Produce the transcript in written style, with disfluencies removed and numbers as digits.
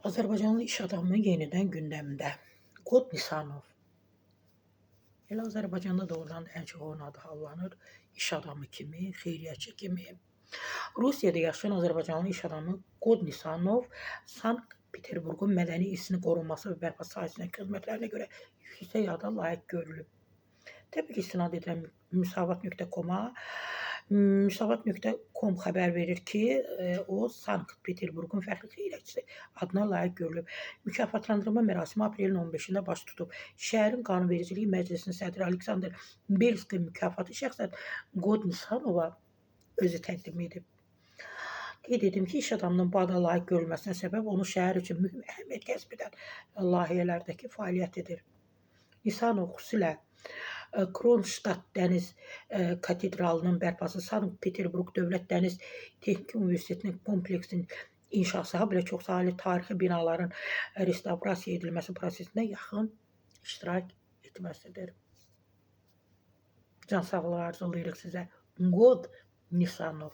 Azərbaycanlı iş adamı yenidən gündəmdə. Qod Nisanov. Elə Azərbaycanda doğrudan da ən çox onun adı hallanır. İş adamı kimi, xeyriyyəçi kimi. Rusiyada yaşayan Azərbaycanlı iş adamı Qod Nisanov Sankt-Peterburqun mədəni irsinin qorunması və bərpası sahəsindəki xidmətlərinə görə yüksək ada layiq görülüb. Təbii ki, istinad edirəm müsavat.com-a. Müsavat.com xəbər verir ki, o Sankt-Peterburqun fəxri xeyriyyəçisi adına layiq görülüb. Mükafatlandırma mərasimi aprelin 15-də baş tutub. Şəhərin Qanunvericilik Məclisinin sədri Aleksandr Belski mükafatı şəxsən Qod Nisanova özü təqdim edib. Qeyd edim ki, iş adamının bu ada layiq görülməsinə səbəb onun şəhər üçün mühüm əhəmiyyət kəsb edən layihələrdəki fəaliyyətidir. Nisanov xüsusilə Kronştadt Dəniz Katedralının bərpası, Sankt-Peterburq Dövlət Dəniz Texniki Universitetinin kompleksinin inşası, habelə çoxsaylı tarixi binaların restavrasiya edilməsi prosesində yaxın iştirak etməsidir. Can sağlığı arzulayırıq sizə. Qod Nisanov.